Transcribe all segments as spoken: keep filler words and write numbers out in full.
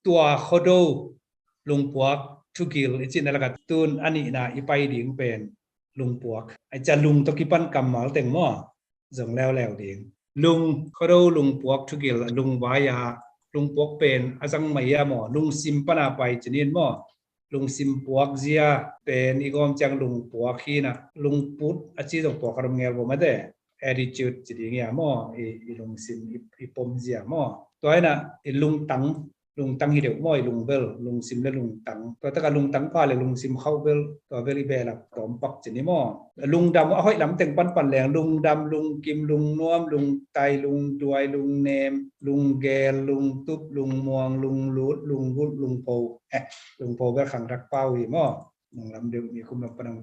Tua Khuado, Lungpuak, Thugil i cihna lakah tun a nihna i pai ding pen Lungpuak. Ai cia lung tawh kipan kammal teng maw? Zong leuleu ding. Lung, Khuado, Lungpuak, Thugil, lungvai a, Lungpuak pen a zang mai a maw? Lungsim pana pai cinin maw? Lungsim puak zia pen i gawm ciang lungpuak hi na, lungput a ci zong puak a rom ngel bo mate. Attitude ci ding ia maw? I, i lungsim, i, i pom zia maw? Tua ina i lungtang, lungtang hi deuh maw, i lungvel, lungsim le lungtang. Tua taka lungtang pha le lungsim khauh vel, tua vel i behlap tawmpak ci ni maw? Lungdam a hoih lam teng panpan leng, lungdam, lungkim, lungnuam, lungtai, lungduai, lungnem, lunggel, lungtup, lungmuang, lunglut, lunggulh, lungpho. Eh, lungpho vel khangrak pau hi maw? Lunglam deuh mi khum lam panang.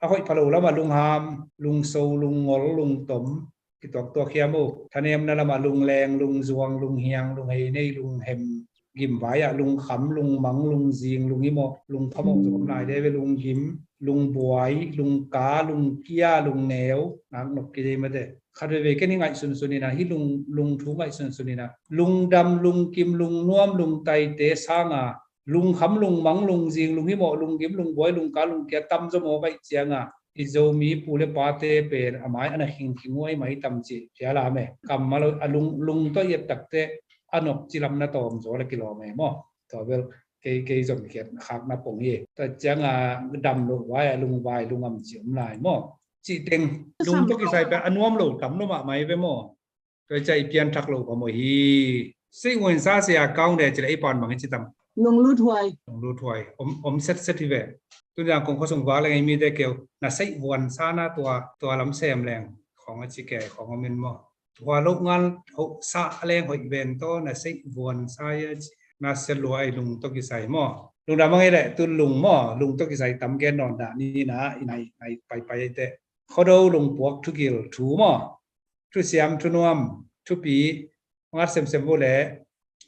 A hoih pha lo lamah lungham, lungso, lungngol, lungtom, kituaktuak hiam uh. Thanemna lamah lungleng, lungzuang, lunghiang, lungheinei, lunghem, gimvai ah lungkham, lungmang, lungzing, lunghimawh, lungphamawh zong om lai dei ve, lunggim, lungbuai, lungka, lungkia, lungneu, ngaknop kidei mate. Khat veve ken hi ngaihsunsun ina, hi lung, lungthu ngaihsunsun ina, lungdam, lungkim, lungnuam, lungtaite sanga lungkham, lungmang, lungzing, lunghimawh, lunggim, lungbuai, lungka, lungkia tam zaw maw kaih cianga i Zomi pu le pate pen a mai a na khingkhing uh ai mai tam ci phialam e. Kammal a lung, lung tawh i et takte a nop cilam na tawm zaw le kilawm e maw? Tua bel kei, kei zom khiat khakna pong hi. Tua cianga dam loh vai a lungvai lungam ci om lai maw? Cih teng lung tawh kisai pen a nuam lo tam lo mahmai ve maw? Tua i ca i pianthak lo phamawh hi. Sei uan sa sia kaung de cile i pan bang i ci tam. Lunglut huai. Lunglut huai. Om, om set set hi ve. Tun yang kong khosung vak leng i mite keu na sei vuan sa na tua, tua lam sem leng khong a ci kei khong a min maw? Tua lo ngal ho sa leng hoih ven to na sei vuan sa ia ci. Na sia lua i lung tawh kisai maw? Lungdam a ngei le tun lung maw? Lung tawh kisai tam gen nawn dah ni na i nai, nai pai pai te. Khuado, Lungpuak, Thugil, thu maw? Thusiam, thunuam, thupi, ngat semsem uh le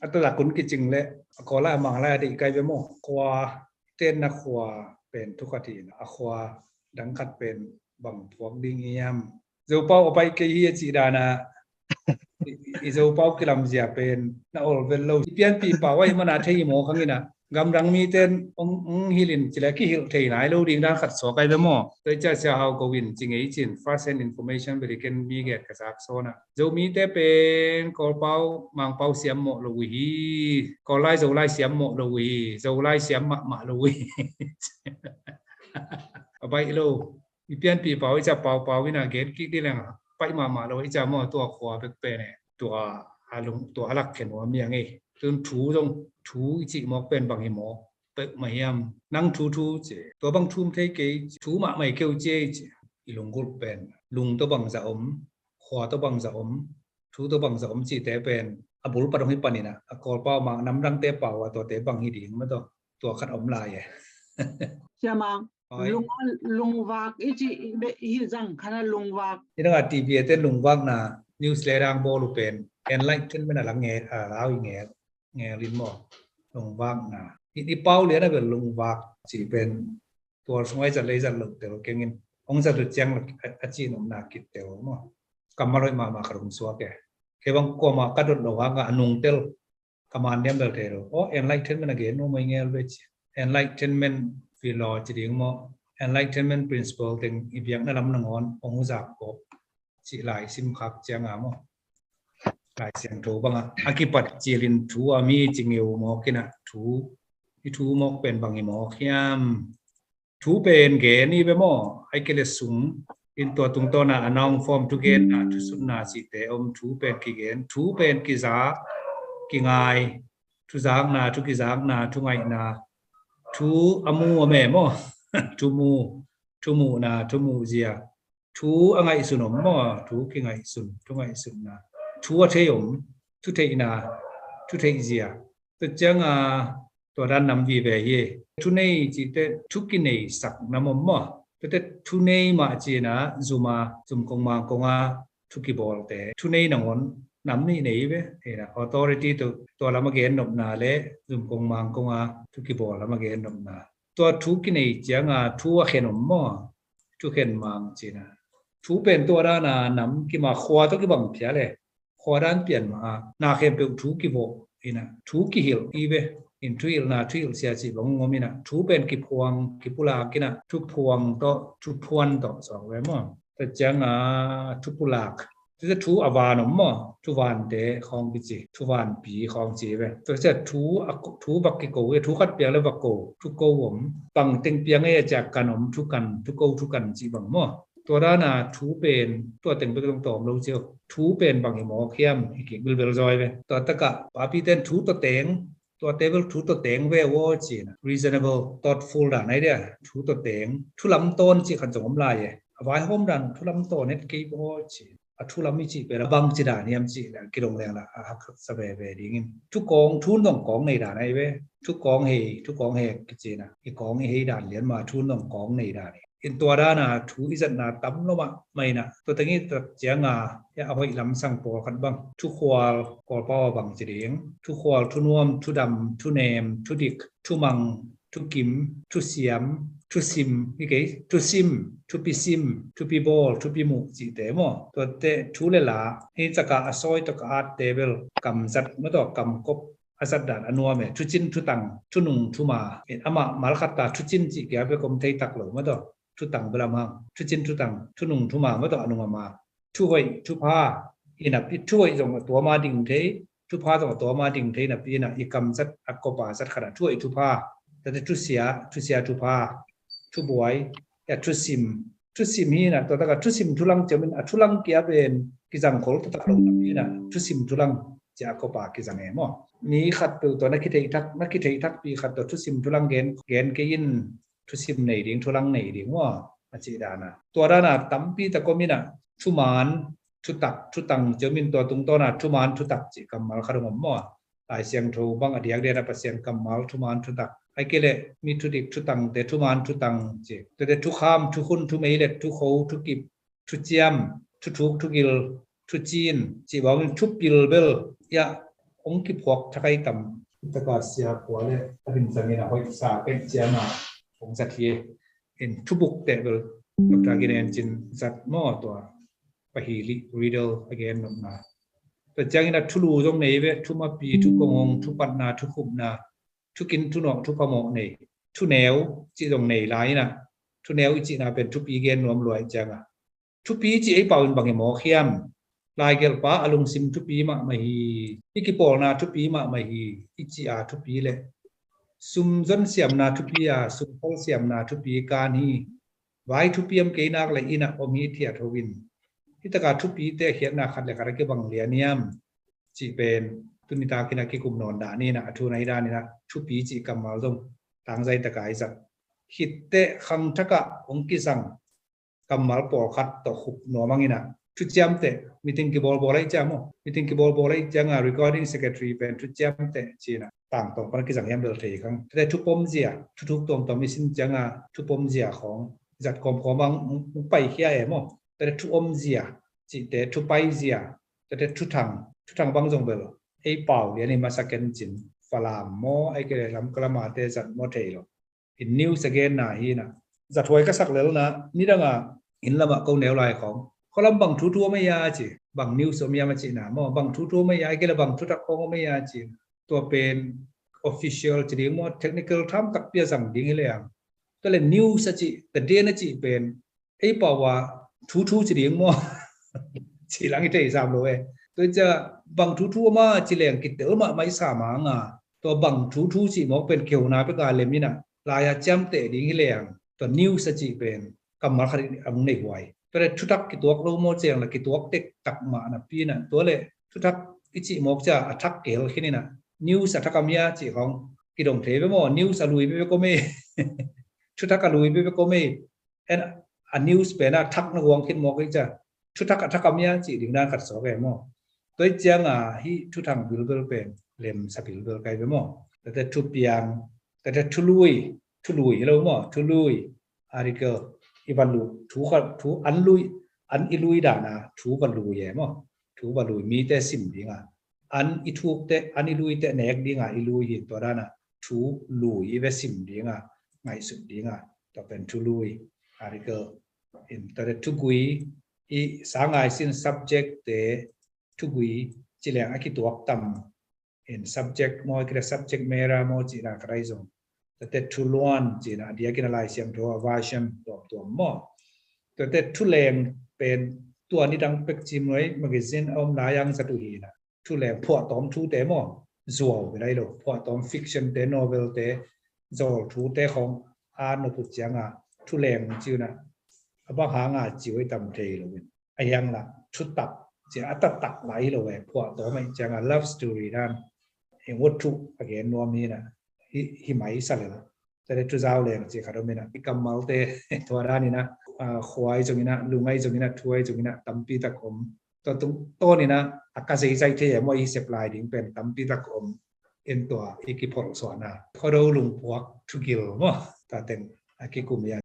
a talak un kicing le a kawl lai a mang lai a deih kai ve maw? Khua, tenna khua pen thukhat hi na, a khua dang khat pen bang phuak ding hiam? Zopau a baih kei hi a cih dana i, i Zopau kilamzia pen na ol vel lo. I pianpih pau ahi mana thei hi maw khang ina. Gamdang miten ong, ong hilhin cile kihilh thei nai lo ding dan khat suak ai ve maw? Tua i cia sia hau ko in ci ngei cin first hand information veli ken mi get ka sak sawn a. Zomite pen Kawlpau, Mangpau siam mawh lo uh hi. Kawllai Zolai siam mawh lo uh hi. Zolai siam mahmah lo uh hi. A baih lo. I pianpih pau i cia paupau ina gen kik di leng a paih mahmah lo i cia maw tua khua bek pen e. Tua a lung, tua a lak khen ua miang e. Tun thu zong, thu i cih mawk pen bang hi maw? Peuh mah hiam? Nang thu thu ci. Tua bang thum thei kei ci. Thu mahmah i keu ci ei ci. I lunggulh pen lung tawh bangzah om, khua tawh bangzah om, thu tawh bangzah om cihte pen a bul pat hong hi panin a, a Kawlpau mang namdangte pau a tuate bang hi ding mah tawh tua khat om lai e. Siamang, lung, lungvak i cih hi zang khan a lungvak. I dang a T V a te lungvakna news le dang bawl uh pen enlightenment a lang nge, a lau i nge, nge lin maw? Lungvakna. I, i pau lian a bel lungvak cih pen tual sung ai zat lei zat lo tel kengin hong zat uh ciang a, a cih nopna kit tel maw? Kammal hoih mahmah ka rung suak e. Kei bang kuamah ka dot lo hanga a nungtel ka man diam bel thei lo. Aw, enlightenment a gen nuam mai ngel ve ci. Enlightenment philo ci ding maw? Enlightenment principle teng i biakna lam nangawn hong huzak kawk cih lai sim khak cianga maw? Lai Siangtho banga a kipat cilin thu a mi ci ngeu mawk ina thu, i thu mawk pen bang i mawk hiam? Thu pen gen i ve maw? Ai kei le sung in tua tungtawna a noun form thugenna, thusutna cihte om. Thu pen kigen, thu pen kizak, kingai, thuzakna, thukizakna, thungaihna, thu a mu a me maw? Thu mu, thu muhna, thu muhzia, thu a ngaihsun om maw? Thu kingaihsun, thu ngaihsunna, thu a thei om, thu theihna, thu theihzia. Tua cianga tua dan nam vive hi. Thunei cihte thu kineisak nam om maw? Tuate thunei mah cina zuma, zum kong mang konga thu kibawlte thunei nangawn nam nih nei ve. Authority tua lama gen nopna le zum kong mang konga thu kibawl lama gen nopna. Tua thu kinei cianga thu a khen om maw? Thu khen mang cina. Thu pen tua dana nam kima khua tawh kibang phial e. Khua dan pian mah a na khempeuh thu kivawh ina thu kihilh i ve. In thuhilhna, thuhilh sia cih bang om inah, thu pen kiphuang, kipulak inah, thuphuang tawh, thuphuan tawh suak ve maw? Tua cianga thupulak. Tua thu a van om maw? Thuvante khawng kici, thuvanpi khawng ci ve. Tua cia thu a, thu va kiko, thu khat piang le va ko, thuko om. Bang teng piang ei a cia kan om, thukan, thuko, thukan cih bang maw? Tua dana thu pen tua teng bek zong tawm lo cio. Thu pen bang hi mawk hiam, hi kik bilbel zawi ve. Tua takah papite in thu tawteng, tuate bel thu tawteng ve aw ci-in, reasonable, thoughtful dan ai dia, thu tawteng, thu lamtawn cih khat zong om lai e. A vaihawm dan thu lamtawn het kei aw ci-in. A thu lam i cih pen a bangci dan hiam cih le kidong leng la a haksa veve dingin, thukawng, thu nong kawng nei dan ai ve. Thukawng hei, thukawng hek kici-in, i kawng i hei dan lian ma, thu nong kawng nei dan hi. In tua dana thu i zatna tam lo mahmah inah, tua teng i zat cianga a hoih lamsang pawlkhat bang, thukhual, Kawlpau a bang ci ding, thukhual, thunuam, thudam, thunem, thudik, thumang, thukim, thusiam, thusim, hi kei, thusim, thupisim, thupibawl, thupimuh cihte maw? Tuate thu le la hi caka a sawi tawh ka atte bel kamzat maw tawh, kamkop a zat dan a nuam e. Thucin, thutang, thunung, thuma. Amah malkhat ta thucin cih kia bek om thei tak lo maw tawh. Thutang bel a mang. Thucin, thutang, thunung, thuma maw tawh a nung a ma. Thuhoih, thupha. Inah pi thuhoih zong a tuama ding thei, thupha zong a tuama ding thei napi inah i kamzat a kopa zat khatah thuhoih, thupha. Tate thusia, thusia, thupha. Thubuai, a thusim. Thusim hi inah tua takah thusim thulang ciamin a thulang kia pen kizang khol taktak lo napi inah thusim thulang cia a kopa kizang e maw? Mi khat peuh tawh na kitheih thak, na kitheih thakpi khat tawh thusim thulang gen, gen kei in, thusim nei ding, thulang nei ding maw? A cih dana. Tua dana tampi tak om inah thuman, thutak, thutang ciamin tua tungtawna thuman, thutak cih kammal khat om maw? Lai Siangtho bang a diakdiak a Pasian kammal thuman thutak. Ai kei leh mi thudik thutangte thuman thutang ci. Tuate thukham, thukhun, thumeilet, thukho, thukip, thuciam, thuthuk, thugil, thucin cih bangin thupil bel ia hong kiphuak thakai tam. Taka sia kua le a dimsangin a hoihsa pek cianga hong zat hi. In thubuk teh bel Doctor Ginen Cin zat maw tua. Pahilih riddle a gen nopna. Tua ciangin a thulu zong nei ve, thumapi, thukonghong, thupatna, thukhupna, thukin, thunawh, thuphamawh nei. Thuneu cih zong nei lai inah, thuneu i cihna pen thupi gen nuam luai cianga. Thupi cih ei pau in bang hi mawk hiam? Laigelhpa a lungsim thupi mahmah hi. I kipawlna thupi mahmah hi. I cih a thupi le sum zon siamna thupi a, sum khol siamna thupi kan hi. Vai thupiam kei nak le inah om hi thiat ho in. Hi taka thupite khiatna khat le khat a kibang lian hiam cih pen tuni takin a kikum nawn dan inah, a thu nai dan inah thupi cih kammal zong tangzai taka i zat. Khitteh khangthakah hong kisang kammal pawlkhat tawh khup nuam ang inah, thuciamteh, meeting kibawlbawl ahi ciang maw? Meeting kibawlbawl ahi cianga recording secretary pen thuciamteh ci-inah tangtawng pan kizang hiam bel thei kang. Tate thupomzia, thuthuk tuamtuam i sin cianga thupomzia khawng zat kawmkawm ang hong paikhia e maw? Tate thuomzia cihte, thupaizia, tate thuthang, thuthang bang zong bel ei pau lian hi masa ken cin. Falam maw, ai kei le Lamka lamate zat maw thei lo. In news a genna hi inah, zathuai ka sak lelna, nidanga inn lamah ko neu lai khawng, khualam bang thu thu om ei a ci, bang news om ei a cihna maw, bang thu thu om ei a, ai kei le bang thutak khawng om ei a ci. Tua pen official ci ding maw, technical tham takpi a zang ding hi leng. Tua le news a cih, the den a cih pen ei pau a thu thu ci ding maw? Ci lang i thei sam lo e. Tua cia bang thu thu om a ci leng kitel mahmah i sam hanga, tua bang thu thu cih mawk pen kihona peka lem inah, lai-a ciamteh ding hi leng, tua news a cih pen kammal khat in a hong nei huai. Tua le thutak kituak lo maw, ciang la kituak tektak mah napi inah, tua le thutak i cih mawk cia a thak kihel khin inah, news a thak a mia cih khawng kidong thei ve maw? News a lui veve ko mei. Thutak a lui veve ko mei. En a news pen a thak na guang khin mawk hi cia, thutak a thak a mia cih ding dan khat sawk e maw? Tua i cianga hih thuthang bilbel pen lemsa bilbel kai ve maw? Tate thupiang, tate thului, thului hi lo maw? Thului, article, i va lui, thu kha, thu an lui, an i lui dana thu va lui e maw? Thu va lui, mite sim dinga an i thukteh, an i luiteh nek dinga i lui hi. Tua dana thu lui i ve sim dinga, ngaihsut dinga, tua pen thului, article. In tate thugui, i sangai sin subject te thugui ci leng a kituak tam in subject maw, kira subject matter maw cihna khat ahi zong, tuate thuluan cihna a diakin a Lai Siangtho a version tuamtuam maw, tuate thuleng pen tua nidang pek cimnuai magazine a om lai ang zat uh hi na, thuleng phuahtawm thute maw, zuau hi lai lo, phuahtawm fiction te, novel te, zawl thute khong a noput cianga thuleng ciuna a bang hanga ciu i tam thei lo in a hiang la thutak cia a tatak lai lo e, phuahtawm ai cianga love story dan eng wat thu a gen nuam hi na, hi mai sa le la. Tate thuzau leng ci khat om ina, i kammalte tua dan ina, khuai zong ina, lungai zong ina, thuai zong ina, tampi tak om. Tua tung ton ina a ka zeizai thei e maw, i sep lai ding pen tampi tak om. In tua i kipholh suahna, Khuado Lungpuak thugil maw, tua teng a kikum ia.